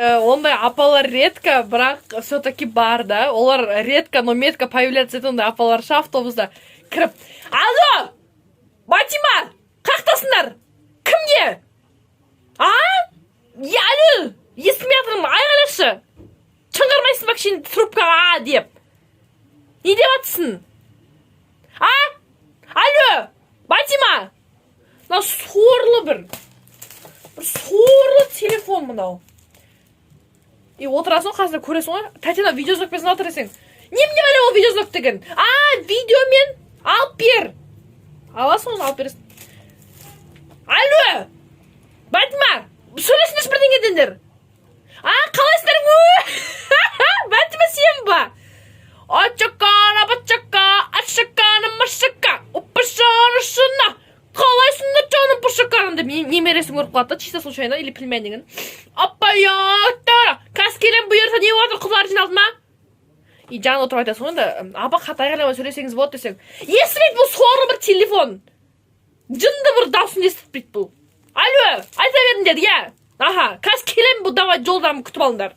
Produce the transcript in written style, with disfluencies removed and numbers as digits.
Ондай апалар редко, бірақ все-таки бар да. Олар редко, но метко появляться етеді ондай апалар ше. Автобуста кіріп: «Алло, Батима, қаяқтасыңдар? Кімге? А, я, алло, естімей жатырмын, айғайлашы, шыңғырмайсың ба кішкене трубкаға?» деп. «Не деп жатсың? А, алло, Батима!» Мынау сорлы, бір сорлы телефон мынау. И отырасың ғой қасында, көресің ғой: «Татьяна, видеозвонокпен звондап жатыр» десең, «Немене бәле ол видеозвонок деген?» «А, видеомен алып бер». Аласың ғой, алып бересің. «Алло, Бәтима, сөйлесіңдерші бірдеңедендер. А, қалайсыңдар? Бәтима, сен ба? Ачакана бачака, ашакана машака, опашана, қалайсыңдар, жаным пышаканым?» деп немересін көріп қалады да, чисто случайно, или племяннигін. «Апая, қазір келемін, бұйырса. Не болып жатыр, қыздар жиналды ма?» И жанында отырып айтасың ғой енді: «Апа, қатты айғайламай сөйлесеңіз болады», — десең, естімейді бұл сорлы бір телефон, жынды бір дауысын естітпейді бұл. «Алло, айта беріңдер, иә, аха, қазір келемін, бұл, давай, жолдамын, күтіп алыңдар».